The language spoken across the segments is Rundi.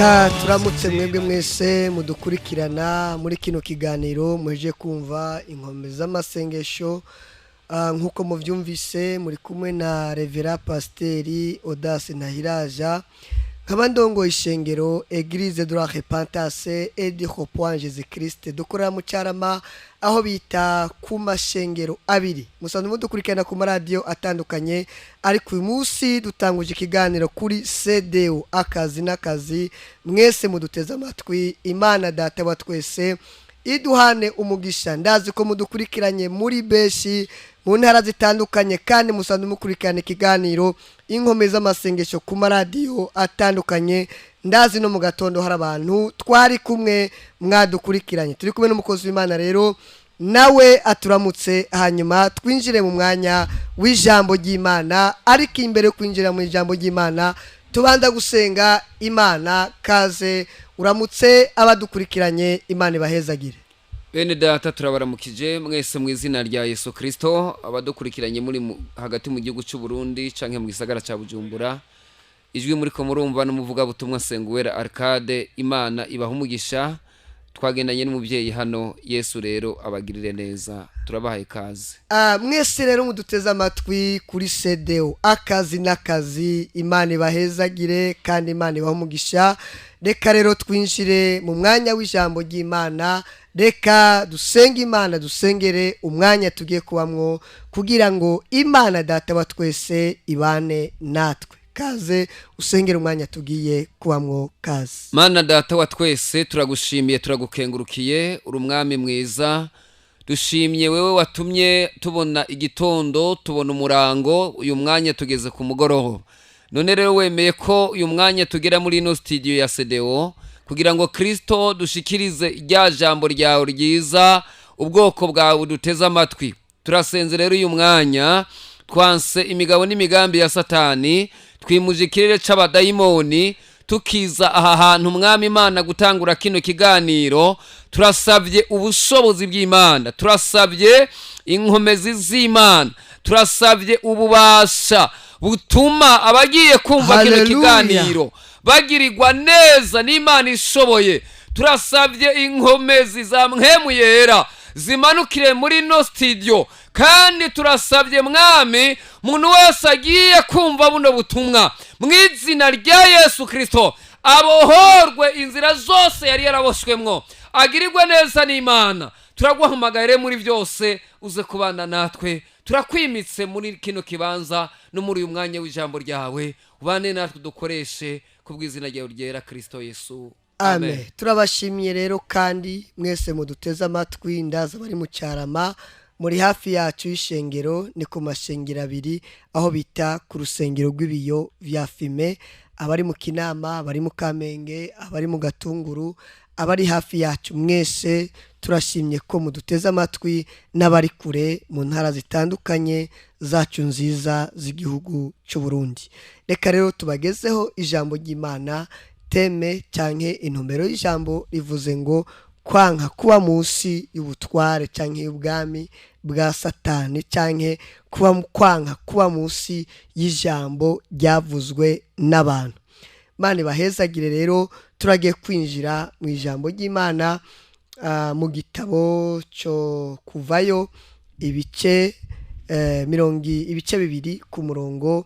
Reka turamutse mwebwe mwese mudukurikirana muri kino kiganiro muheje kumva inkombe z'amasengesho. Nk'uko muvyumvise, muri kumwe na Reverend Pasiteri Audace Ntahiraja, nkaba ndongoye ishengero Eglise de la Repentance et du Repos en Jésus Christ, dukorera mu Cyarama, aho bita ku mashengero abiri. Musanzwe mudukurikirana ku maradiyo atandukanye, ariko uyu munsi dutanguje ikiganiro kuri CDO akazi n'akazi. Mwese muduteze amatwi, Imana Data wa twese iduhane umugisha. Ndazi ko mudukurikiranye muri benshi mu ntara zitandukanye, kandi musanzwe mukurikirana ikiganiro inkome z'amasengesho ku maradiyo atandukanye. Ndazi no mu gatondo hari abantu twari kumwe mwadukurikiranye. Turi kumwe n'umukozi w'Imana rero, nawe aturamutse, hanyuma twinjire mu mwanya w'ijambo ry'Imana. Ariko imbere yo kwinjira mu ijambo ry'Imana, tubanza gusenga Imana. Kaze uramutse abadukurikiranye, Imana ibahezagire. Bene data, turabaramukije mwese mu izina rya Yesu Kristo. Abadukurikiranye muri hagati mu gihugu cy'u Burundi canke mu gisagara ca Bujumbura, ijwi muri ko murumva n'umuvugabutumwa Senguwera Arcade. Imana ibaha umugisha. Twagendanye n'umubyeyi hano. Yesu rero abagirire neza, turabahaye ikaze. Mwese rero muduteze amatwi kuri CDO akazi n'akazi, Imana ibahezagire kandi Imana ibahe umugisha. Reka rero twinjire mu mwanya w'ijambo ry'Imana. Reka dusenge Imana, dusengere umwanya tugiye kubamwo, kugira ngo Imana Data wa twese ibane natwe. Kaze usengere umwanya tugiye kubamwo, kaze. Mana Data wa twese, turagushimiye, turagukengurukiye, uri umwami mwiza. Dushimye wewe watumye tubona igitondo, tubona umurango, uyu mwanya tugeze ku mugoroba. None rero wemeye ko uyu mwanya tugera muri ino studio ya CDO kugira ngo Kristo dushikirize rya jambo ryawe ryiza ubwoko bwawe duteze amatwi. Turasenze rero uyu mwanya, twanse imigabo n'imigambi ya Satani, twimuje ikirere c'abadayimoni tukiza aha hantu. Umwami Imana, gutangura kino kiganiro, turasabye ubushobozi bw'Imana, turasabye inkomezi z'Imana, turasabye ububasha butuma abagiye kumva kino Hallelujah. kiganiro bagirirwa neza n'Imana ishoboye. Turasabye inkomezi za Mpwemu Yera zimanukire muri ino studio, kandi turasabye, Mwami, muntu wese agiye kumva buno butumwa, mu izina rya Yesu Kirisito abohorwe inzira zose yari yaraboshwemwo, agirirwe neza n'Imana. Turaguhamagaye muri byose, uze kubana natwe. Turakwimitse muri kino kibanza no muri uyu mwanya w'ijambo ryawe, ubane natwe, dukoreshe ku bw'izina ryawe ryera, Kirisito Yesu. Amen. Turabashimiye rero kandi mwese muduteze amatwi. Ndaza bari mu Cyarama, muri hafi yacu y'ishengero, ni ku mashengero abiri, aho bita ku rusengero rw'ibiyo vya fumé. Abari mu Kinama, abari mu Kamenge, abari mu Gatunguru, abari hafi yacu mwese, turashimye ko muduteze amatwi, n'abari kure mu ntara zitandukanye zacu nziza z'igihugu cy'u Burundi. Reka rero tubagezeho ijambo ry'Imana. Thème canke intumbero y'ijambo rivuze ngo kwanka kuba munsi y'ubutware canke y'ubwami bwa Satani, canke kuba kwanka kuba munsi y'ijambo ryavuzwe n'abantu. Imana ibahezagire. Rero turagiye kwinjira mu ijambo ry'Imana, mu gitabo cyo Kuvayo, ibice ibice 2 ku murongo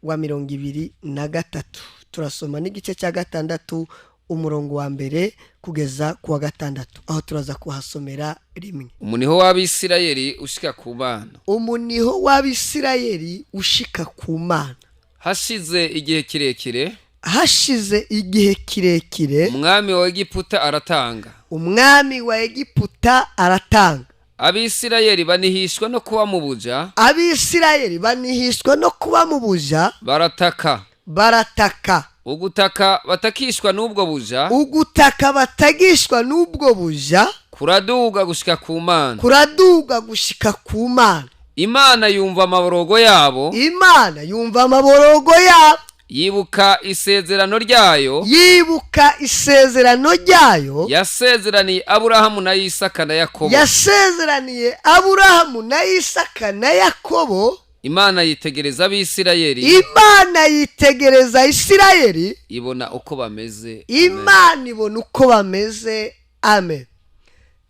wa 23. Turasoma n'igice cya 6, umurongo wa 1 kugeza ku wa 6, aho turaza kuhasomera rimwe. Umuniho w'Abisirayeli ushika ku Mana. Umuniho w'Abisirayeli ushika ku Mana. Hashize igihe kirekire, Hashize igihe kirekire, umwami wa Egiputa aratanga. Umwami wa Egiputa aratanga. Abisirayeli banihishwa no kuba mu buja. Abisirayeli banihishwa no kuba mu buja. Barataka. Barataka. Ugutaka batakishwa n'ubwo buja Ugutaka batagishwa n'ubwo buja kuraduga gushika ku Mana. kuraduga gushika ku Mana. Imana yumva amaborogo yabo. Imana yumva amaborogo yabo. Yibuka isezerano ryayo Yibuka isezerano ryayo yasezeraniye Aburahamu na Isaka na Yakobo. yasezeraniye Aburahamu na Isaka na Yakobo. Imana yitegereza Abisirayeli. Imana yitegereza Isirayeli. Ibona uko bameze. Amen. Imana ibona uko bameze. Amen.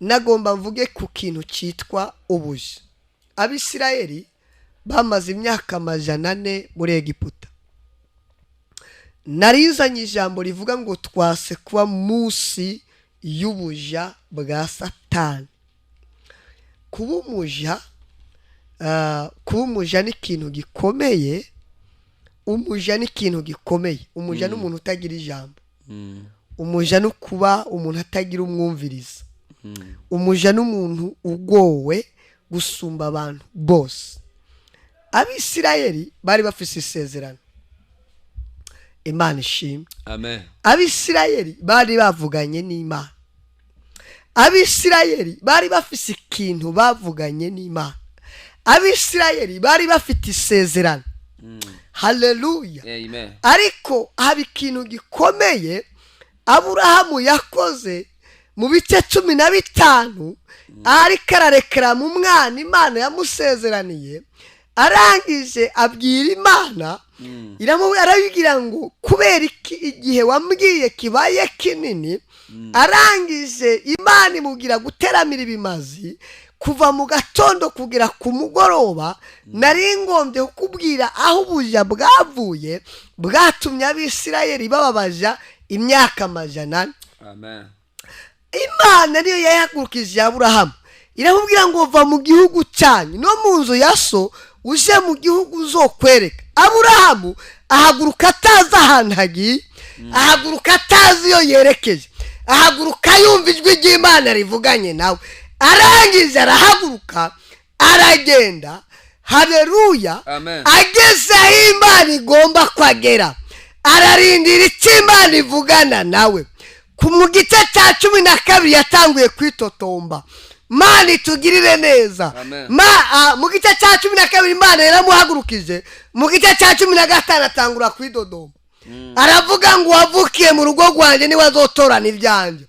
Nagomba mvuge ku kintu cyitwa ubuja. Abisirayeli bamaze imyaka 400 muri Egiputa. Narizanye ijambo rivuga ngo twase kuba munsi y'ubuja bwa Satani. Kuba umuja, kuba umuja ni ikintu gikomeye. Umuja ni ikintu gikomeye. Umuja ni umuntu utagira ijambo. Umuja ni kuba umuntu atagira umwumviriza. Umuja ni umuntu ugowe gusumba abantu bose. Abisirayeli bari bafise isezerano. Imana ishimwe. Amen. Abisirayeli bari bavuganye n'Imana. Abisirayeli bari bafise ikintu bavuganye n'Imana. Abisirayeli bari bafite isezerano. Haleluya. Amen. Ariko haba ikintu gikomeye Aburahamu yakoze mu bice 15, ariko ararekera mu mwana Imana yamusezeraniye. Arangije abwira Imana, arabibwira ngo kubera iki igihe wambwiye kibaye kinini. Arangije Imana imubwira guteramira ibimazi kuva mu gatondo kugera ku mugoroba. Nari ngombye kukubwira aho ubuja bwavuye bwatumye Abisirayeli bababaja imyaka 400. Amen. Imana niyo yahagurukije Aburahamu, iramubwira ngo va mu gihugu cyanyu no mu nzu ya so, uje mu gihugu uzokwereka. Aburahamu ahaguruka atazi ahantu hagiye, ahaguruka atazi iyo yerekeje, ahaguruka yumva ijwi ry'Imana rivuganye nawe. Arangije arahaguruka aragenda. Haleluya. Amen. Ageze aho Imana igomba kwagera, ararindira icyo Imana ivugana nawe. Mu gice cya 12 yatanguye kwitotomba. Mana itugirire neza. Amen. Mu gice cya 12 Imana yaramuhagurukije. Mu gice cya 15 atangura kwidodomba. Aravuga ngo wavukiye mu rugo rwanjye niwe azotorana ibyanjye.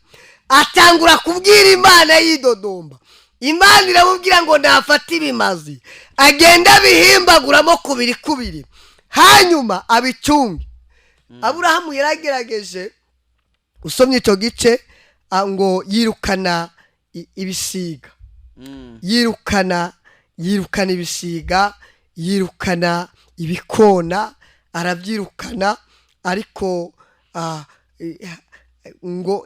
Atangura kubwira Imana yidodomba. Imana iramubwira ngo nafate ibimazi agenda abihimbaguramo kubiri kubiri, hanyuma abicunge. Aburahamu yaragerageje. Usomye icyo gice, ngo yirukana ibisiga, yirukana ibisiga, yirukana ibikona, arabyirukana. Ariko ngo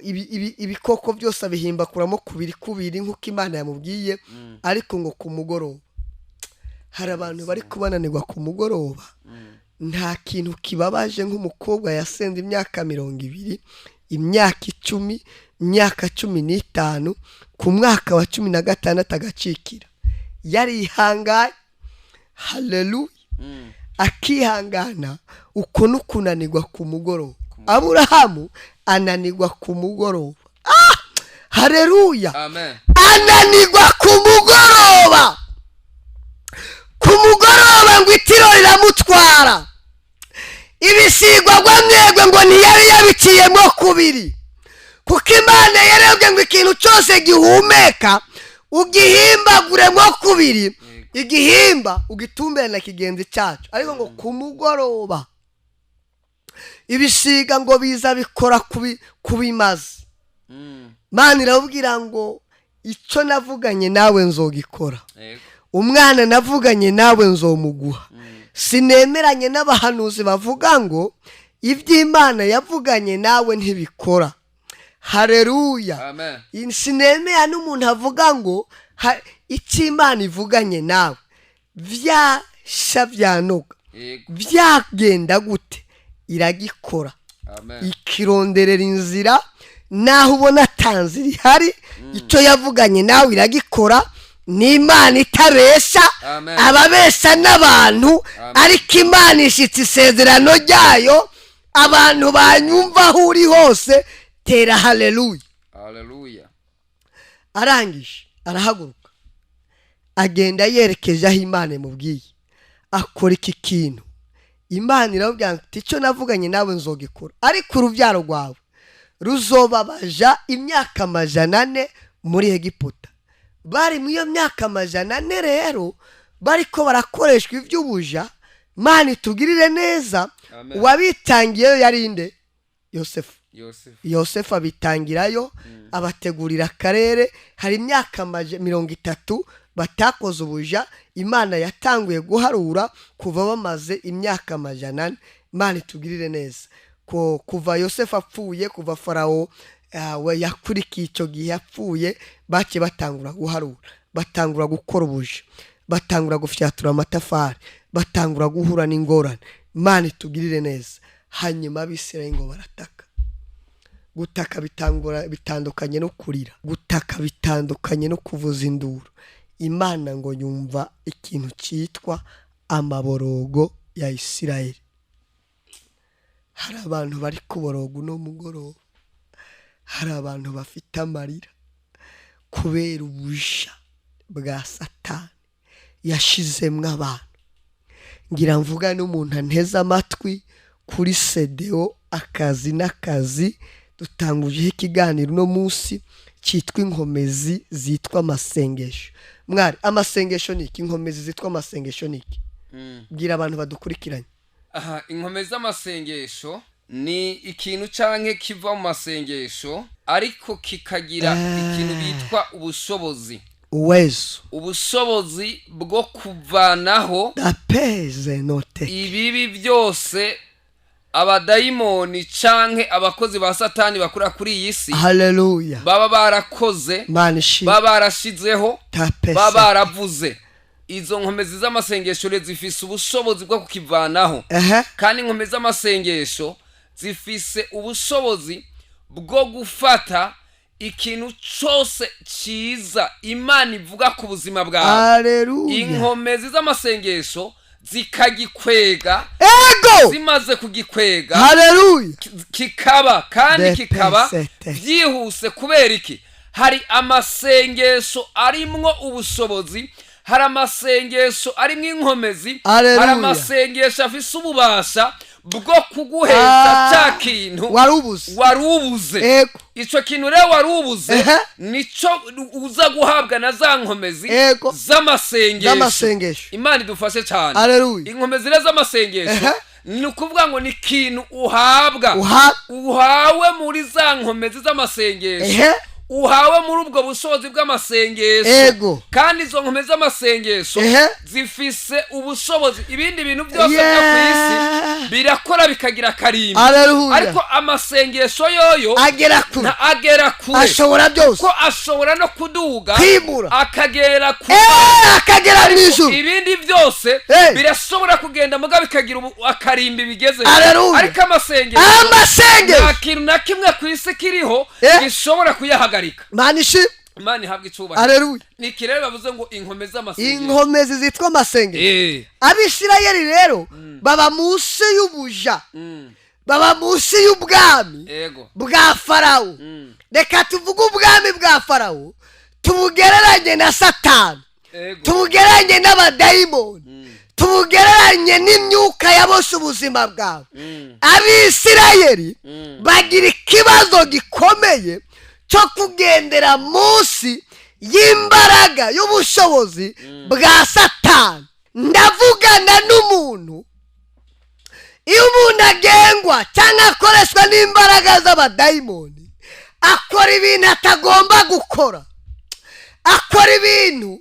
ibikoko byose abihimbakuramo kubiri kubiri nk'uko Imana yamubwiye. Ariko ngo ku mugoroba, hari abantu bari kubananirwa ku mugoroba. Nta kintu kibabaje nk'umukobwa yasenze imyaka 20, imyaka 10, imyaka 15, ku mwaka wa 16 agacikira. Yarihangaye. Haleluya. Akihangana. Uko n'ukunanirwa ku mugoroba. Aburahamu ananirwa ku mugoroba. Haleluya. Amen. Ananirwa ku mugoroba. Ku mugoroba ngo itiro riramutwara. Ibisigwa gwamwegwe ngo ntiyari yabiciyemo kubiri, kuko Imana yarebwe ngo ikintu cyose gihumeka ugihimbaguremo kubiri, igihimba ugitumbere na kigenzi cyacu. Ariko ngo ku mugoroba ibisiga ngo biza bikora kubimazi. Imana irababwira ngo icyo navuganye nawe nzogikora. Umwana navuganye nawe nzomuguha. Sinemeranye n'abahanuzi bavuga ngo iby'Imana yavuganye nawe ntibikora. Haleluya. Amen. Sinemera n'umuntu avuga ngo icyo Imana ivuganye nawe vyasha vyanoga, vyagenda gute, iragikora. Amen. Ikironderera inzira naho ubona atanzira ihari. Icyo yavuganye nawe iragikora. Ni Imana itabesha. Amen. Ababesha n'abantu, Amen. ariko Imana ishitse isezerano ryayo. Abantu banyumva aho uri hose, tera haleluya. Haleluya. Arangije arahaguruka agenda yerekeje aho Imana imubwiye, akora iki kintu. Imana iramubwira ati icyo navuganye nawe nzogikora, ariko urubyaro rwawe ruzobabaja imyaka 400 muri Egiputa. Bari mu iyo myaka 400 rero Bariko barakoreshwa iby'ubuja. Mana itugirire neza. Amen. Uwabitangiyeyo yari nde? Yosefu. Yosefu. Yosefu abitangirayo, abategurira akarere. Hari imyaka 30 batakoze ubuja. Imana yatanguye guharura kuva bamaze imyaka 400. Imana itugirire neza. Ko kuva Yosefu apfuye, kuva Farawo we yakurikiye icyo gihe apfuye, baciye batangura guharura, batangura gukora ubuja, batangura gufyatura amatafari, batangura guhura n'ingorane. Imana itugirire neza. Hanyuma Abisirayeli ngo barataka. Gutaka bitandukanye no kurira, gutaka bitandukanye no kuvuza induru. Imana ngo yumva ikintu cyitwa amaborogo ya Isirayeli. Hari abantu bari kuboroga uno mugoroba, hari abantu bafite amarira kubera ubuja bwa Satani yashizemwo abantu. Ngira mvuga n'umuntu anteze amatwi kuri sedewo akazi n'akazi. Dutangujeho ikiganiro uno munsi cyitwa inkomezi zitwa amasengesho. Mwari, amasengesho ni iki? Inkomezi zitwa amasengesho ni iki? Bwira abantu badukurikiranye. Aha, inkomezi z'amasengesho ni ikintu canke kiva mu masengesho, ariko kikagira ikintu bitwa ubushobozi. Uwezo. Ubushobozi bwo kuvanaho dapeze note ibibi byose abadayimoni canke abakozi ba Satani bakora kuri iyi si Haleluya. baba barakoze, Mana ishimwe. baba barashizeho, Tapese. baba baravuze. Izo nkomezi z'amasengesho rero zifise ubushobozi bwo kukivanaho. Kandi inkomezi z'amasengesho zifise ubushobozi bwo gufata ikintu cose ciza Imana ivuga ku buzima bwawe. Haleluya. Inkomezi z'amasengesho zikagikwega. Ego. Zimaze kugikwega, Haleluya. kikaba kandi De kikaba pesete. byihuse. Kubera iki? Hari amasengesho arimwo ubushobozi, hari amasengesho arimwo inkomezi, Haleluya. hari amasengesho afise ububasha bwo kuguhesha cya kintu wari ubuze. Wari ubuze. Ego. Ico kintu rero wari ubuze nico uza guhabwa na za nkomezi Ego. z'amasengesho. Z'amasengesho. Imana idufashe cyane. Haleluya. Inkomezi rero z'amasengesho ni ukuvuga ngo ni ikintu uhabwa, uhawe muri za nkomezi z'amasengesho, uhawe muri ubwo bushobozi bw'amasengesho. Ego. Kandi izo nkomezi z'amasengesho zifise ubushobozi. Ibindi bintu byose byo ku isi birakora bikagira akarimbi, Haleluya. ariko amasengesho yoyo agera kure. Agera kure. Ashobora byose. Ko ashobora no kuduga, kwimura, akagera kure, akagera mu ijuru. Ibindi byose birashobora kugenda muga bikagira akarimbi bigeze, Haleluya. ariko amasengesho, nta Amasengesho kintu na kimwe ku isi kiriho gishobora kuyahagarika. Mana ishimwe. Imana ihabwa icubahiro. Haleluya. Ni iki rero bavuze ngo inkomezi z'amasengesho? Inkomezi zitwa amasengesho. Abisirayeli rero baba munsi y'ubuja, baba munsi y'ubwami bwa Farawo. Reka tuvuge ubwami bwa Farawo tubugereranye na Satani, tubugereranye n'abadayimoni, tubugereranye n'imyuka yabose ubuzima bwawe. Abisirayeli bagira ikibazo gikomeye cyo kugendera munsi y'imbaraga y'ubushobozi bwa Satani. Ndavugana n'umuntu: iyo umuntu agengwa cyangwa akoreshwa n'imbaraga z'abadayimoni, akora ibintu atagomba gukora, akora ibintu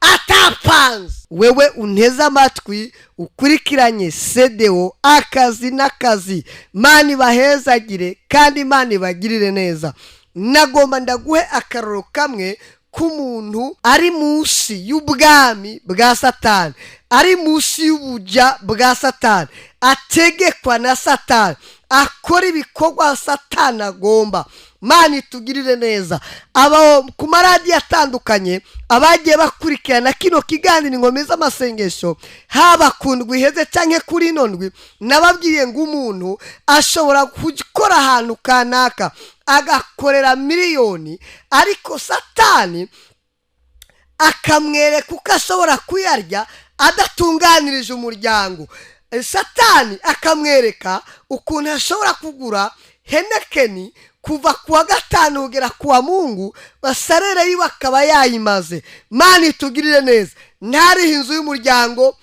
atapanze. Wewe unteze amatwi, ukurikiranye sedewo akazi n'akazi, Imana ibahezagire kandi Imana ibagirire neza. Nagomba ndaguhe akaroro kamwe k'umuntu ari munsi y'ubwami bwa Satani, ari munsi y'ubuja bwa Satani, ategekwa na Satani, akora ibikorwa Satani agomba. Mana itugirire neza. Aba ku maradiyo atandukanye, abagiye bakurikirana kino kiganiro ingoma z'amasengesho, haba ku ndwi iheze cyangwa kuri ino ndwi, nababwiye ngo umuntu ashobora gukora ahantu kanaka agakorera miliyoni, ariko Satani akamwereka uko ashobora kuyarya adatunganirije umuryango. Satani akamwereka ukuntu ashobora kugura Heineken. Kuva kuwa gatanu kugera kuwa mungu basarere yiwe akaba yayimaze. Mana itugirire neza. Ntariho inzu y'umuryango,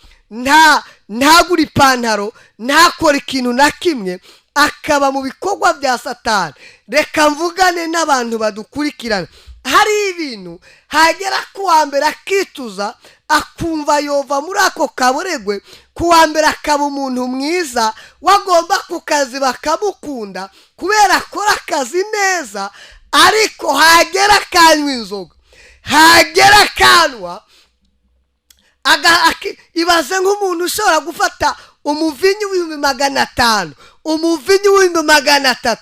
ntagura ipantaro, ntakora ikintu na kimwe, akaba mu bikorwa bya Satani. Reka mvugane n'abantu badukurikirana. Hari ibintu hagera kuwa mbere akituza, akumva yova muri ako kaboregwe, kuwa mbere akaba umuntu mwiza, wagomba ku kazi bakamukunda kubera akora akazi neza, ariko hagera akanywa inzoga, hagera akanwa ibaze nk'umuntu ushobora gufata umuvinyu w'500,000, umuvinyu w'300,000,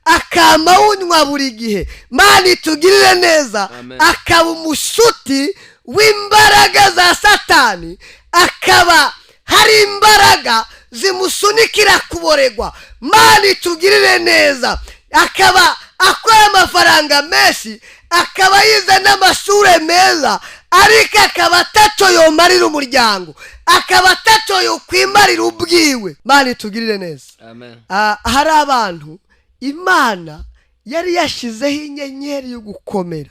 akama wunywa buri gihe. Mana itugirire neza. Amen. Akaba umushuti w'imbaraga za Satani, akaba hari imbaraga zimusunikira kuboregwa. Mana itugirire neza. Akaba akora amafaranga menshi, akaba yize n'amashure meza, ariko akaba ataco yomarira umuryango, akaba ataco yokwimarira ubwiwe. Mana itugirire neza. Amen. Hari abantu Imana yari yashizeho inyenyeri yo gukomera,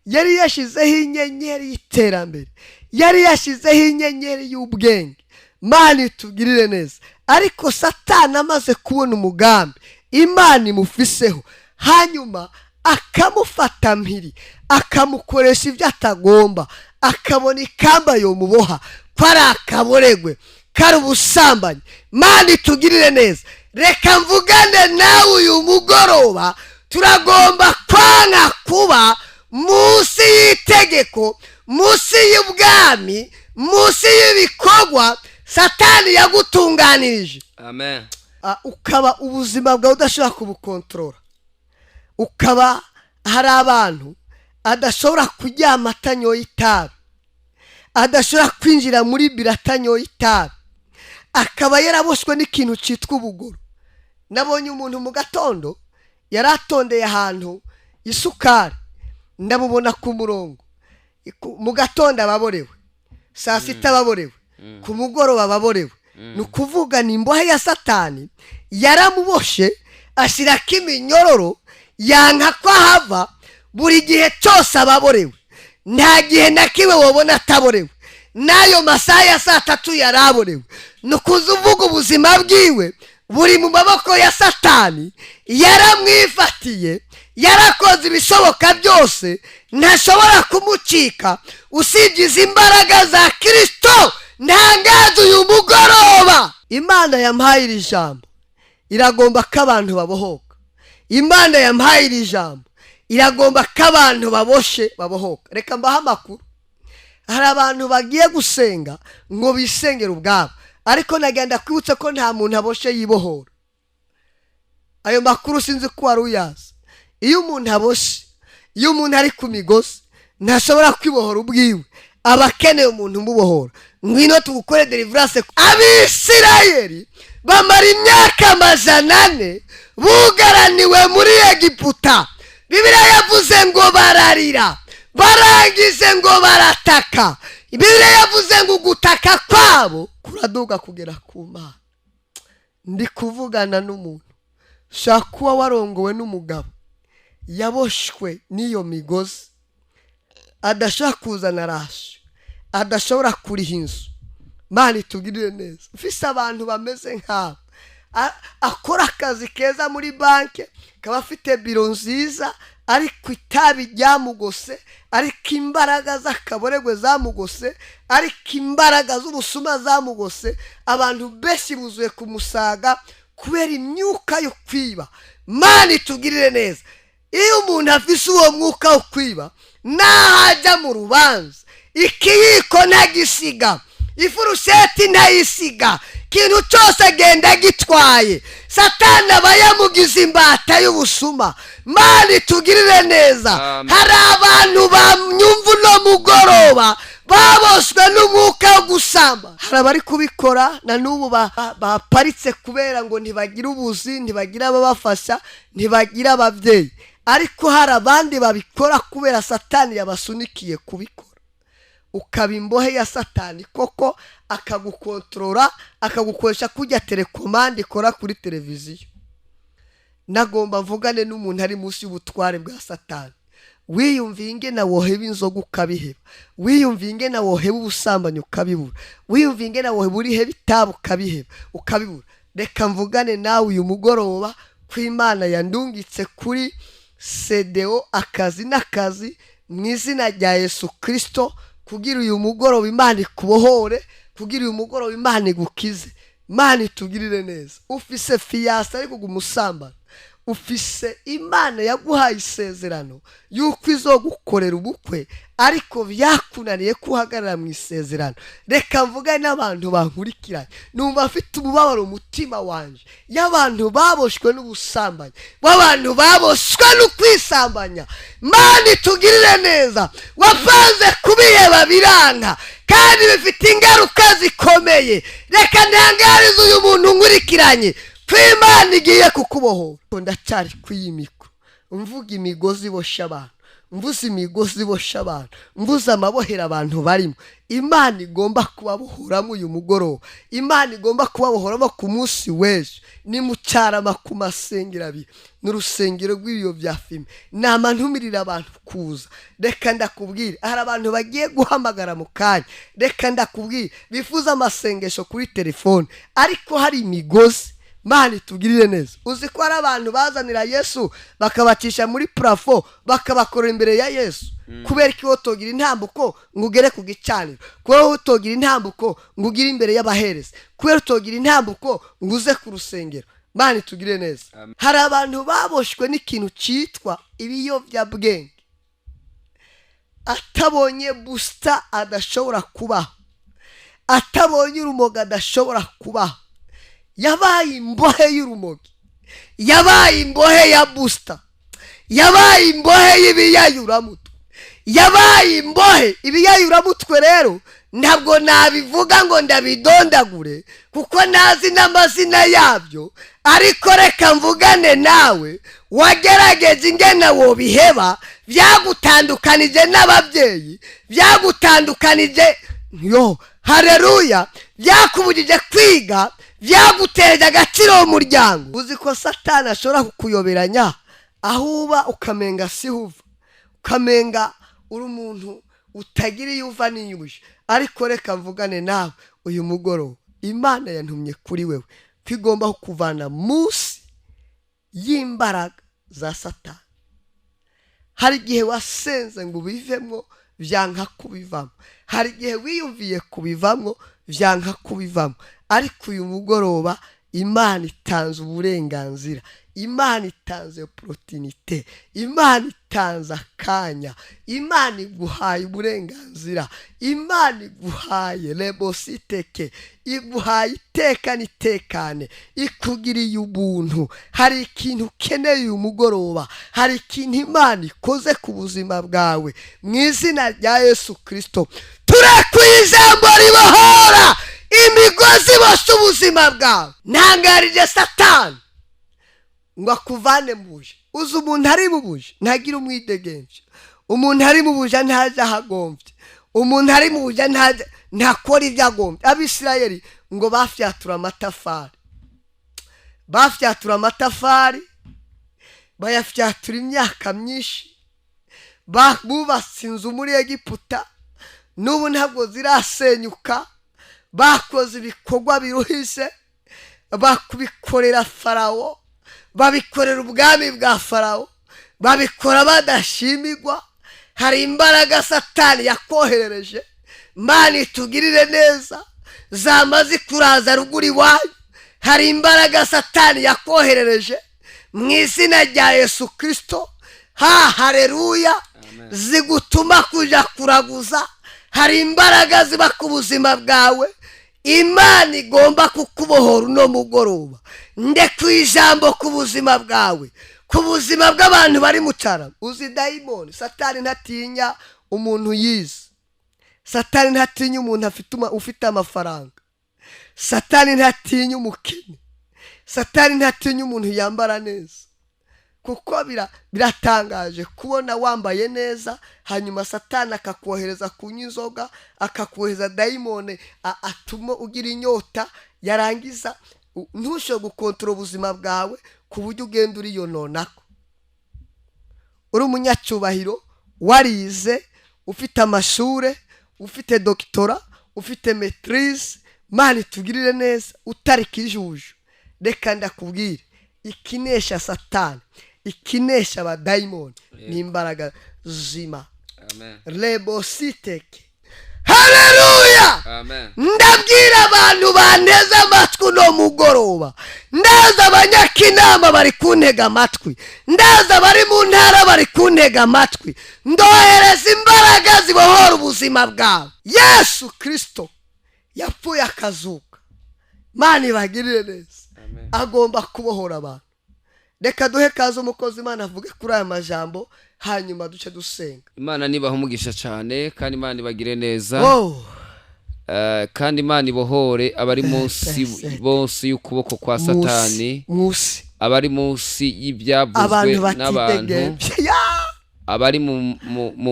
yari yashizeho inyenyeri y'iterambere, yari yashizeho inyenyeri y'ubwenge. Mana itugirire neza. Ariko Satani amaze kubona umugambi Imana imufiseho, hanyuma akamufata mpiri, akamukoresha ibyo atagomba, akabona ikamba yomuboha ko ari akaboregwe, ko ari ubusambanyi. Mana itugirire neza. Reka mvugane nawe uyu mugoroba. Turagomba kwanga kuba munsi y'itegeko, munsi y'ubwami, munsi y'ibikorwa Satani yagutunganirije. Amen. Ukaba ubuzima bwawe udashobora kubukontorora, ukaba hari abantu adashobora kuryama atanyoye itabi, adashobora kwinjira muri biro atanyoye itabi, akaba yaraboshywe n'ikintu cyitwa ubugoro. Nabonye umuntu mu gatondo yari atondeye ahantu isukari, ndamubona ku murongo. Mu gatondo ababorewe, saa sita ababorewe, ku mugoroba ababorewe. Ni ukuvuga ni imbohe ya Satani, yaramuboshe ashyirako iminyororo, yanka ko ahava. Buri gihe cyose ababorewe, nta gihe na kimwe wabona ataborewe. N'ayo masaha ya saa tatu yaraborewe. Ni ukuza uvuga ubuzima bwiwe buri mu maboko ya Satani, yaramwifatiye, yarakoze ibishoboka byose, ntashobora kumucika usibye izi mbaraga za Kirisito. Ntangaza uyu mugoroba, Imana yampaye iri jambo iragomba ko abantu babohoka. Imana yampaye iri jambo iragomba ko abantu baboshe babohoka. Reka mbahe amakuru. Hari abantu bagiye gusenga ngo bisengere ubwabo, ariko nagenda kwibutsa ko nta muntu aboshe yibohora. Ayo makuru sinzi ko wari uyazi. Iyo umuntu aboshe, iyo umuntu ari ku migozi, ntashobora kwibohora ubwiwe, aba akeneye umuntu umubohora. Ngwino tugukore deliverance. Abisirayeli bamara imyaka 400 bugaraniwe muri Egiputa. Bibiliya yavuze ngo bararira, barangije ngo barataka. Bibiliya yavuze ngo ugutaka kwabo kuraduga kugera ku Mana. Ndi kuvugana n'umuntu ushobora kuba warongowe n'umugabo yaboshwe n'iyo migozi, adashobora kuzana rasho, adashobora kuriha inzu. Mana itugirire neza. Ufise abantu bameze nk'abo, akora akazi keza muri banki, akaba afite biro nziza, ariko itabi ryamugose, ariko imbaraga z'akaboregwe zamugose, ariko imbaraga z'ubusuma zamugose. Abantu benshi buzuye kumusaga kubera imyuka yo kwiba. Mana itugirire neza. Iyo umuntu afise uwo mwuka wo kwiba, naho ajya mu rubanza, ikiyiko ntagisiga, ifurusheti ntayisiga, ikintu cyose agenda agitwaye. Satani aba yamugize imbata y'ubusuma. Mana itugirire neza. Amen. Hari abantu bamyumva uno mugoroba baboswe n'umwuka wo gusamba. Hari abari kubikora na n'ubu baparitse kubera ngo ntibagira ubuzi, ntibagira ababafasha, ntibagira ababyeyi. Ariko hari abandi babikora kubera Satani yabasunikiye kubikora. Ukaba imbohe ya Satani koko, akagukontorora, akagukoresha kujya telekomande ikora kuri televiziyo. Nagomba mvugane n'umuntu ari munsi y'ubutware bwa Satani. Wiyumviye ingene woheba inzoga ukabiheba, wiyumviye ingene woheba ubusambanyi ukabibura, wiyumviye ingene woheba uriheba itabi ukabiheba ukabibura. Reka mvugane nawe uyu mugoroba ko Imana yandungitse kuri CDO akazi n'akazi mu izina rya Yesu Kristo, kugira uyu mugoroba Imana ikubohore, kugira uyu mugoroba Imana igukize, Imana itugirire neza. Ufise fiancé ariko umusambana, ufise Imana yaguhaye isezerano yuko izogukorera ubukwe, ariko byakunaniye ko uhagarara mu isezerano. Reka mvugane n'abantu bankurikiranye, numva mfite umubabaro umutima wanje y'abantu baboshwe n'ubusambanyi, w'abantu baboshwe no kwisambanya. Imana itugirire neza. Wapanze kubiheba biranka, kandi bifite ingaruka zikomeye. Reka ntangarize uyu muntu nkurikiranye ko Imana igiye kukubohora. Ndacyari kuri micro mvuga imigozi ibosha abantu, mvuze imigozi ibosha abantu, mvuze amabohera abantu barimo. Imana igomba kubabohoramo uyu mugoroba, Imana igomba kubabohoramo ku munsi w'ejo. Ni mu Cyarama ku masengero abiri n'urusengero rw'ibiyo bya fime. Nama ntumirira abantu kuza. Reka ndakubwira, hari abantu bagiye guhamagara mu kanya. Reka ndakubwira, bifuza amasengesho kuri telefone, ariko hari imigozi. Imana itugirire neza. Uzi ko hari abantu bazanira Yesu bakabacisha muri plafond, bakabakorera imbere ya Yesu? Kubera ko utogira intambuko ngo ugere ku gicaniro, kubera ko utogira intambuko ngo ugire imbere y'abahereza, kubera utogira intambuko ngo uze ku rusengero. Imana itugirire neza. Amen. Hari abantu baboshwe n'ikintu cyitwa ibiyobyabwenge, atabonye busita adashobora kubaho, atabonye urumogi adashobora kubaho. Yabaye imbohe y'urumogi, yabaye imbohe ya busita, yabaye imbohe y'ibiyayuramutwe, yabaye imbohe. Ibiyayuramutwe rero ntabwo nabivuga ngo ndabidondagure kuko ntazi n'amazina yabyo, ariko reka mvugane nawe wagerageje ingene wobiheba. Byagutandukanije n'ababyeyi, byagutandukanije, yo hareruya, byakubujije kwiga, byaguteje agaciro mu muryango. Uzi ko Satani ashobora kukuyoberanya aho uba, ukamenga siho uva, ukamenga uri umuntu utagira iyo uva n'iyo uje. Ariko reka mvugane nawe uyu mugoroba, Imana yantumye kuri wewe ko igomba kukuvana munsi y'imbaraga za Satani. Hari igihe wasenze ngo ubivemo, byanka kubivamo. Hari igihe wiyumviye kubivamo, byanka kubivamo. Ariko uyu mugoroba Imana itanze uburenganzira, Imana itanze opportunité, Imana itanze akanya, Imana iguhaye uburenganzira, Imana iguhaye rebositeke, iguhaye iteka n'itekane, ikugiriye ubuntu. Hari ikintu ukeneye uyu mugoroba, hari ikintu Imana ikoze ku buzima bwawe. Mu izina rya Yesu Kirisito turekuye ijambo ribohora imigozi iboshe ubuzima bwawe. Ntangarije Satani ngo akuvane mu buja. Uzi umuntu ari mu buja ntagire umwidegemvyo, umuntu ari mu buja ntaje aho agombye, umuntu ari mu buja ntakora ibyo agombye. Abisirayeli ngo bafyatura amatafari, bafyatura amatafari, bayafyatura imyaka myinshi. Bubatse inzu muri Egiputa, n'ubu ntabwo zirasenyuka. Bakoze ibikorwa biruhije, babikorera Farawo, babikorera ubwami bwa Farawo, babikora badashimirwa. Hari imbaraga Satani yakoherereje. Imana itugirire neza, zamaze kuraza ruguru iwanyu. Hari imbaraga Satani yakoherereje mu izina rya Yesu Kirisito, ha hareruya, Amen. zigutuma kuja kuraguza. Hari imbaraga ziba ku buzima bwawe. Imana igomba kukubohora uno mugoroba. Ndeka ijambo ku buzima bwawe, ku buzima bw'abantu bari mu cyaro. Uzi dayimoni Satani ntatinya umuntu yize, Satani ntatinya umuntu ufite amafaranga, Satani ntatinya umukene, Satani ntatinya umuntu yambara neza. Kuko biratangaje kubona wambaye neza, hanyuma Satani akakohereza kunywa inzoga, akakohereza dayimone atuma ugira inyota, yarangiza Ntushobore gukontorora ubuzima bwawe ku buryo ugenda uriyononako. Uri umunyacyubahiro, warize, ufite amashure, ufite doctorat, ufite maîtrise, Mana itugirire neza, utari kijuju. Reka ndakubwire, ikinesha Satani, ikinesha abadayimoni ni imbaraga zima. Amen. Rebositeke, haleluya. Amen. Ndabwira abantu banteze amatwi uno mugoroba, ndaza abanyakinama bari kuntega amatwi, ndaza abari mu ntara bari kuntega amatwi, ndohereza imbaraga zibohora ubuzima bwawe. Yesu Kirisito yapfuye akazuka, Mana ibagirire neza. Amen. Agomba kubohora abantu. Reka duhe kaze umukozi Imana avuge kuri aya majambo, hanyuma duce dusenga. Imana nibaha umugisha cyane, kandi Imana ibagire neza. Oh. Kandi Imana ibohore abari munsi bose y'ukuboko kwa Satani, munsi abari munsi y'ibyavuzwe abantu n'abantu, batidegemvye ya abari mu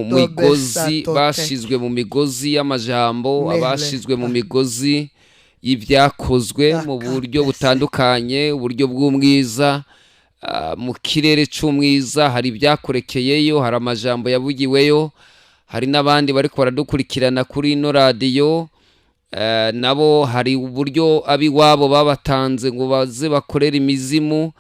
Dobe migozi, satote. bashizwe mu migozi y'amajambo, Mele. abashizwe mu migozi y'ibyakozwe mu buryo Akapese. butandukanye, uburyo bw'umwiza, mu kirere c'umwiza hari ibyakorekeyeyo, hari amajambo yavugiweyo, hari n'abandi bariko baradukurikirana kuri ino radiyo, nabo hari uburyo ab'iwabo babatanze ngo baze bakorere imizimu,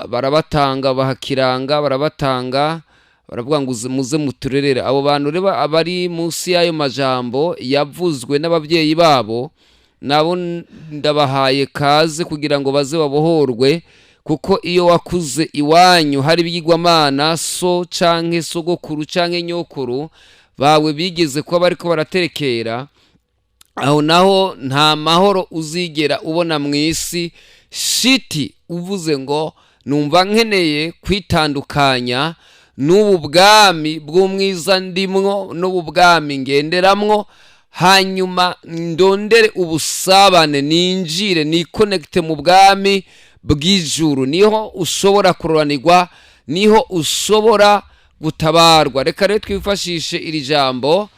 barabatanga, bahakiranga, barabatanga, baravuga ngo muze muturerere abo bantu. Reba, abari munsi y'ayo majambo yavuzwe n'ababyeyi babo, nabo ndabahaye kaze kugira ngo baze babohorwe, kuko iyo wakuze iwanyu hari ibigirwamana, so canke sogokuru canke nyokuru bawe bigeze kuba bariko baraterekera, aho naho nta mahoro uzigera ubona mu isi. Shiti uvuze ngo numva nkeneye kwitandukanya n'ubu bwami bw'umwiza ndimwo, n'ubu bwami ngenderamwo, hanyuma ndondere ubusabane, ninjire nikonekite mu bwami bw'ijuru, niho ushobora kuroranirwa, niho ushobora gutabarwa. Reka rero twifashishe iri jambo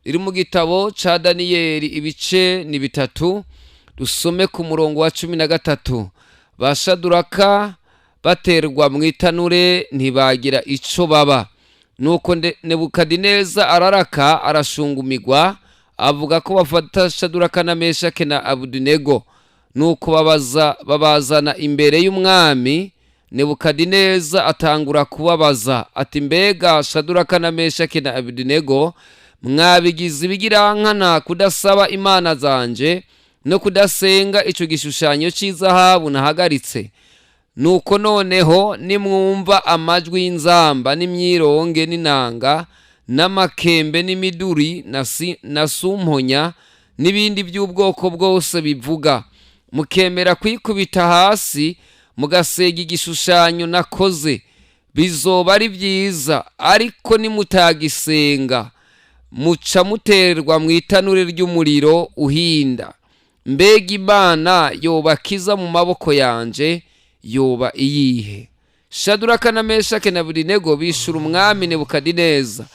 riri mu gitabo ca Daniyeli, ibice ni 3, dusome ku murongo wa 13. Ba Shaduraka baterwa mu itanure ntibagira ico baba. Nuko Nebukadineza araraka, arashungumigwa, avuga ko bafata Shaduraka na Meshake na Abudinego. Nuko babaza, babazana imbere y'umwami. Nebukadineza atangura kubabaza ati: "Mbega Shaduraka na Meshake na Abudinego, mwabigize ibigirankana kudasaba imana zanje no kudasenga ico gishushanyo c'izahabu nahagaritse? Nuko noneho nimwumva amajwi y'inzamba n'imyironge n'inanga n'amakembe n'imiduri na sumponya n'ibindi by'ubwoko bwose bivuga, mukemera kwikubita hasi mugasega igishushanyo nakoze, bizoba ari byiza. Ariko nimutagisenga, muca muterwa mu itanure ry'umuriro uhinda. Mbega Imana yobakiza mu maboko yanje yoba iyihe?" Shaduraka na Meshake na Abedenego bishura umwami Nebukadineza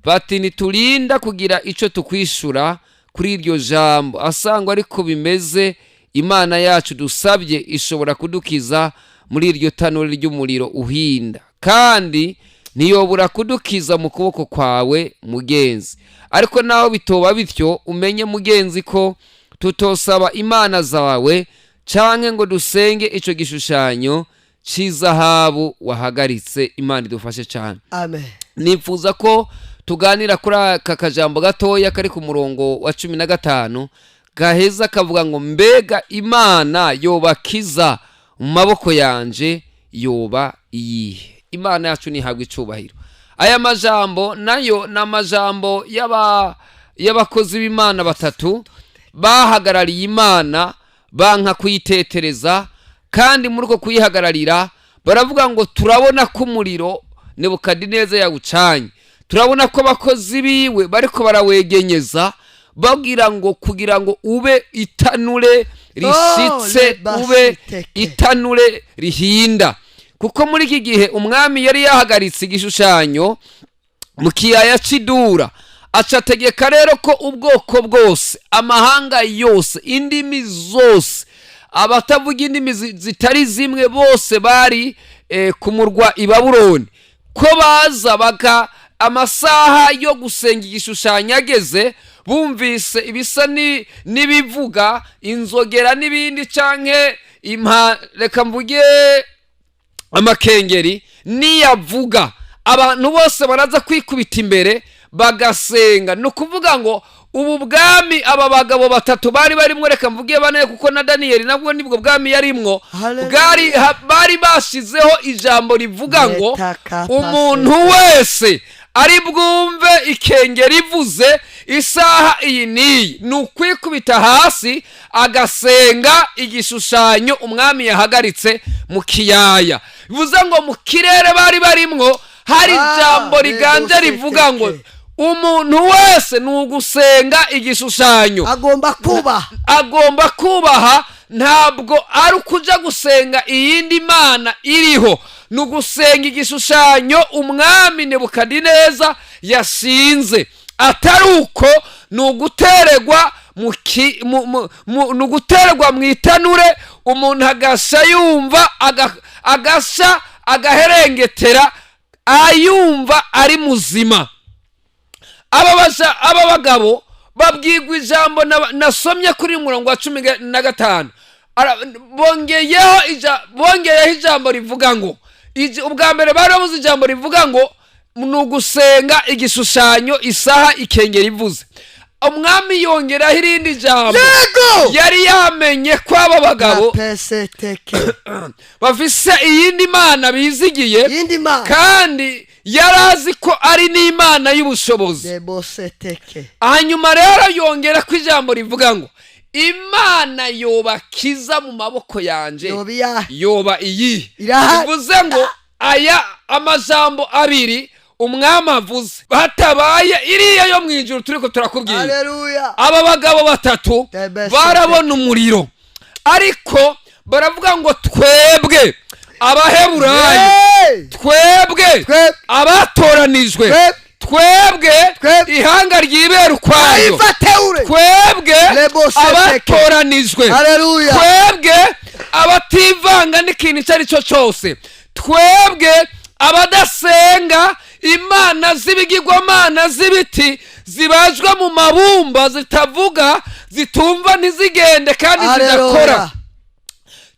bati: "Ntiturinda kugira ico tukwishura kuri iryo jambo. Asangwa ariko bimeze, Imana yacu dusabye ishobora kudukiza muri iryo tanure ry'umuriro uhinda, kandi ntiyobura kudukiza mu kuboko kwawe, mugenzi. Ariko naho bitoba bityo, umenye, mugenzi, ko tutosaba imana zawe canke ngo dusenge ico gishushanyo c'izahabu wahagaritse." Imana idufashe cane. Amen. Nifuza ko tuganira kuri aka kajambo gatoya kari ku murongo wa 15, gaheza kavuga ngo: "Mbega Imana yobakiza mu maboko yanje yoba iyihe?" Imana yacu ntihabwa icubahiro. Aya majambo nayo ni amajambo y'abakozi b'Imana batatu bahagarariye Imana, banka kuyitetereza, kandi muri uko kuyihagararira baravuga ngo: "Turabona ko umuriro Nebukadineza yawucanye, turabona ko abakozi biwe bariko barawegenyeza babwira ngo kugira ngo ube itanure rishitse, Oh, ube lebasiteke. itanure rihinda." Kuko muri iki gihe umwami yari yahagaritse igishushanyo mu kiyaya c'Idura, aca ategeka rero ko ubwoko bwose, amahanga yose, indimi zose Abatavuga indimi zitari zimwe bose bari ku murwa i Babuloni, ko baza baka amasaha yo gusenga igishushanyo ageze, bumvise ibisa n'ibivuga inzogera n'ibindi, canke impa, reka mvuge amakengeri, niyavuga abantu bose baraza kwikubita imbere bagasenga. Ni ukuvuga ngo ubu bwami aba bagabo batatu bari barimwo, reka mvuge bane kuko na Daniyeli nabwo nibwo bwami yarimwo, Hallelujah. bari bashizeho ijambo rivuga ngo Metaka umuntu wese ari bwumve ikengeri ivuze isaha iyi n'iyi, ni ukwikubita hasi agasenga igishushanyo umwami yahagaritse mu kiyaya. Bivuze ngo mu kirere bari barimwo hari ijambo riganje rivuga ngo umuntu wese ni ugusenga igishushanyo. Agomba kubaha. Agomba kubaha. Ntabwo ari ukuja gusenga iyindi mana iriho, ni ugusenga igishushanyo umwami Nebukadineza yashinze. Atari uko ni ugutererwa mu ki- mu- mu- mu- ni ugutererwa mu itanure, umuntu agasha yumva agasha agaherengetera ayumva ari muzima. Aba bagabo babwirwa ijambo nasomye kuri uyu murongo wa 15. Bongeyeho ijambo rivuga ngo ubwa mbere bari babuze ijambo rivuga ngo ni ugusenga igishushanyo isaha ikengera ivuze. Umwami yongeraho irindi jambo. Yari yamenye ko aba bagabo Peseteke. bafise iyindi mana bizigiye, Yindi mana. kandi yari azi ko ari n'Imana y'ubushobozi. Deboseteke. Hanyuma rero yongera ko ijambo rivuga ngo Imana yobakiza mu maboko yanje Yoba iyahe? Yoba iyi? Irahari. Bivuze ngo aya amajambo abiri umwami avuze, hatabaye iriya yo mu ijuru turiko turakubwira, Haleluya. aba bagabo batatu Debesete. barabona umuriro, ariko baravuga ngo twebwe Abaheburayo, Hey! twebwe Twebwe. abatoranijwe, Twebwe. twebwe Twebwe. ihanga ryibera ukwayo, Ayifateure. twebwe Lebosete. abatoranijwe, Haleluya. twebwe abativanga n'ikintu icyo ari cyo cyose, twebwe abadasenga imana z'ibigirwamana z'ibiti zibajwe mu mabumba, zitavuga, zitumva, ntizigende kandi zidakora, Haleluya.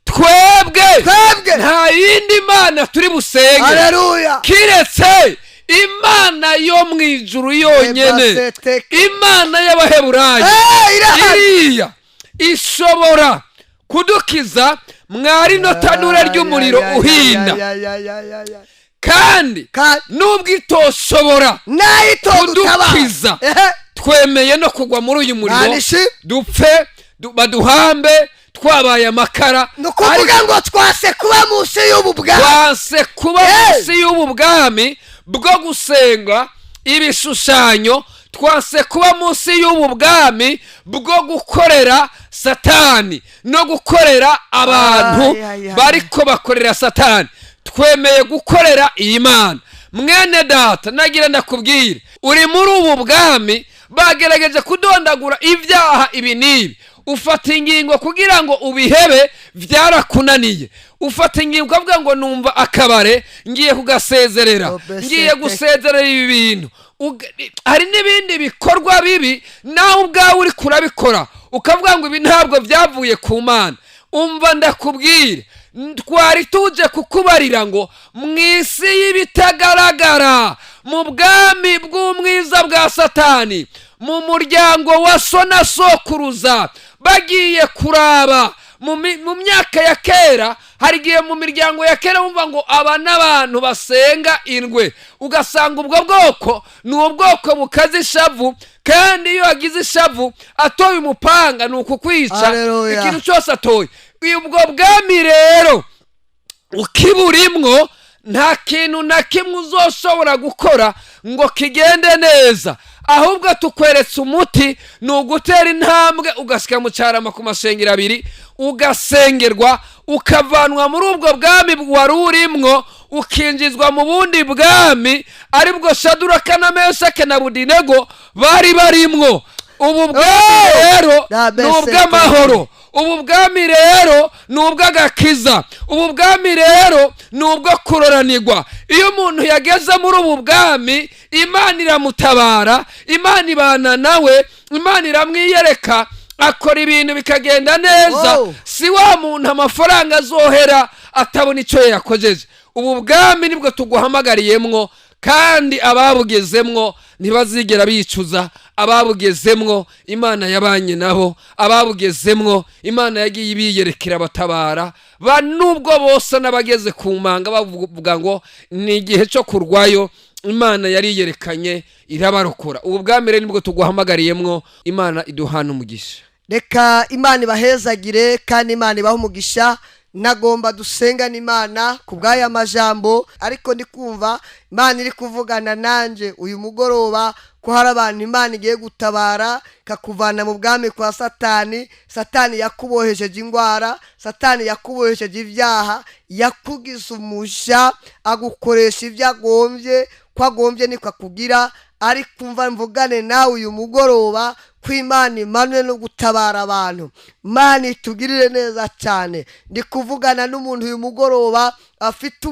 twebwe Twebwe. nta yindi mana turi busenge Haleluya. kiretse Imana yo mu ijuru yonyene, Deboseteke. Imana y'Abaheburayo. Hey, irahari. Iriya ishobora kudukiza mwari no tanura ry'umuriro uhinda, Ya. kandi Kandi nubwo itoshobora nayo itodutabara. kudukiza, twemeye no kugwa muri uyu muriro, Manishi. dupfe, baduhambe twabaye amakara. Ni ukuvuga ngo twase kuba munsi y'ubu bwami. Twanse kuba Hey! munsi y'ubu bwami bwo gusenga ibishushanyo, twanse kuba munsi y'ubu bwami bwo gukorera Satani no gukorera abantu Ay, ay, ay. bariko bakorera Satani. Twemeye gukorera iyi Mana. Mwene data, nagira ndakubwire, uri muri ubu bwami, bagerageje kudondagura ibyaha ibi n'ibi, ufata ingingo kugira ngo ubihebe, byarakunaniye. Ufata ingingo ukavuga ngo numva akabare ngiye kugasezerera, ngiye gusezerera ibi bintu. Hari n'ibindi bikorwa bibi nawe ubwawe uri kurabikora ukavuga ngo ibi ntabwo byavuye ku Mana. Umva ndakubwire, twari tuje kukubarira ngo mu isi y'ibitagaragara, mu bwami bw'umwiza bwa Satani, mu muryango wa so na sokuruza, bagiye kuraba mu myaka ya kera, hari igihe mu miryango ya kera wumva ngo aba n'abantu basenga indwe, ugasanga ubwo bwoko ni ubwoko bukaze ishavu, kandi iyo agize ishavu atoye umupanga ni ukukwica. Haleluya. Ikintu cyose atoye. Ubwo bwami rero ukiburimwo, nta kintu na kimwe uzoshobora gukora ngo kigende neza. Ahubwo tukweretse umuti, ni ugutera intambwe ugashyika mu Cyarama ku mashengero abiri, ugasengerwa, ukavanwa muri ubwo bwami wari urimwo, ukinjizwa mu bundi bwami, aribwo Shaduraka na Meshake na Budinego bari barimwo. Ubu bwami rero ni ubw'amahoro. Ubu bwami rero ni ubw'agakiza, ubu bwami rero ni ubwo kuroranirwa. Iyo umuntu yageze muri ubu bwami, Imana iramutabara, Imana ibana nawe, Imana iramwiyereka, akora ibintu bikagenda neza. Si wa muntu amafaranga azohera atabona icyo yakojeje. Ubu bwami nibwo tuguhamagariyemwo, kandi ababugezemwo ntibazigera bicuza. Ababugezemwo Imana yabanye nabo, ababugezemwo Imana yagiye ibiyerekera batabara ba, nubwo bose n'abageze ku manga bavuga ngo ni igihe cyo kurwayo, Imana yariyerekanye irabarokora. Ubu bwami rero nibwo tuguhamagariyemwo. Imana iduhana umugisha. Reka Imana ibahezagire kandi Imana ibahe umugisha. Nagomba dusengane Imana ku bw'aya majambo, ariko ndi kumva Imana iri kuvugana nanjye uyu mugoroba ko hari abantu Imana igiye gutabara, ikakuvana mu bwami kwa Satani. Satani yakubohesheje indwara, Satani yakubohesheje ibyaha, yakugize umuja, agukoresha ibyo agombye, ko agombye niko akugira. Ariko umva mvugane nawe uyu mugoroba ko Imana imanwe no gutabara abantu. Imana itugirire neza cyane. Ndi kuvugana n'umuntu uyu mugoroba afite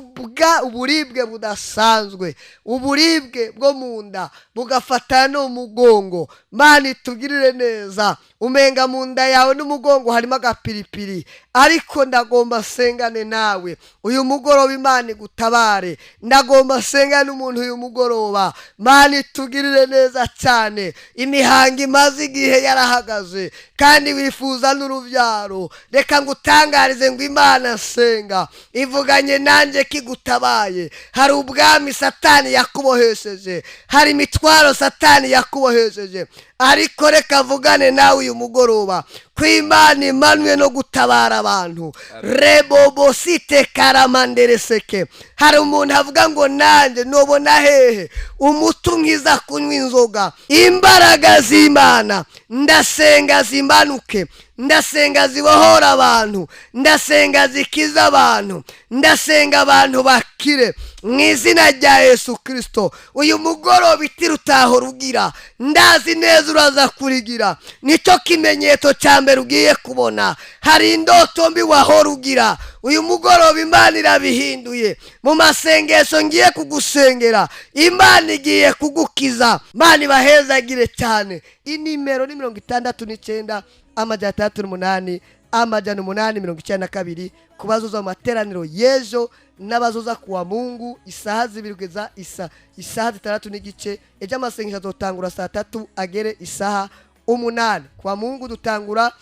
uburibwe budasanzwe, uburibwe bwo mu nda bugafatana no mu mugongo. Imana itugirire neza. Umenga mu nda yawe n'umugongo harimo agapiripiri, ariko ndagomba sengane nawe uyu mugoroba, Imana igutabare. Ndagomba sengane n'umuntu uyu mugoroba, Imana itugirire neza cyane. Imihango imaze igihe yarahagaze kandi wifuza n'urubyaro. Reka ngutangarize ngo Imana senga ivuganye nanjye ko igutabaye. Hari ubwami Satani yakubohesheje, hari imitwaro Satani yakubohesheje, ariko reka avugane nawe uyu mugoroba ko Imana imanwe no gutabara abantu. Rebobosite karamandereseke. Hari umuntu avuga ngo nanjye nubona hehe umuti unkiza kunywa inzoga? Imbaraga z'Imana ndasenga zimanuke, ndasenga zibohora abantu, ndasenga zikiza abantu, ndasenga abantu bakire mu izina rya Yesu Kirisito. Uyu mugoroba itira utaho rugira, ndazi neza uraza kurigira. Nicyo kimenyetso cya mbere ugiye kubona. Hari indoto mbi wahora ugira, uyu mugoroba Imana irabihinduye. Mu masengesho ngiye kugusengera, Imana igiye kugukiza. Imana ibahezagire cyane. Inimero ni 69 608 892 ku bazoza mu materaniro y'ejo n'abazoza kuwa Mungu isaha 2 kugeza isaha 6:30. Ejo amasengesho azotangura saa 3 agere isaha 8. Kuwa Mungu dutangura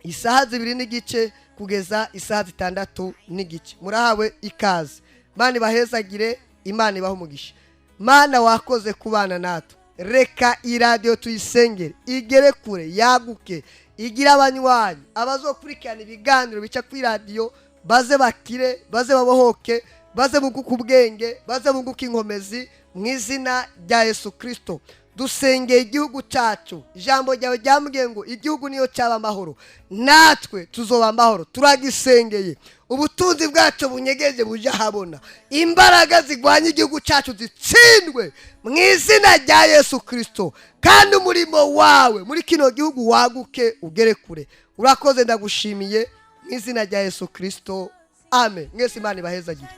isaha 2:30 kugeza isaha 6:30. Murahawe ikaze. Imana ibahezagire, Imana ibahe umugisha. Mana wakoze kubana natwe. Reka iradiyo tuyisengere igere kure, yaguke, igire abanywanyi abazokurikirana ibiganiro bica kuri radiyo, baze bakire, baze babohoke, baze bunguke ubwenge, baze bunguke inkomezi mu izina rya Yesu Kirisito. Dusengeye igihugu cyacu. Ijambo ryawe ryambwiye ngo igihugu niyo cyaba amahoro natwe tuzoba amahoro. Turagisengeye, ubutunzi bwacu bunyegeje bujye ahabona, imbaraga zirwanya igihugu cyacu zitsindwe mu izina rya Yesu Kirisito, kandi umurimo wawe muri kino gihugu waguke ugere kure. Urakoze, ndagushimiye mu izina rya Yesu Kirisito, amen. Mwese Imana ibahezagire.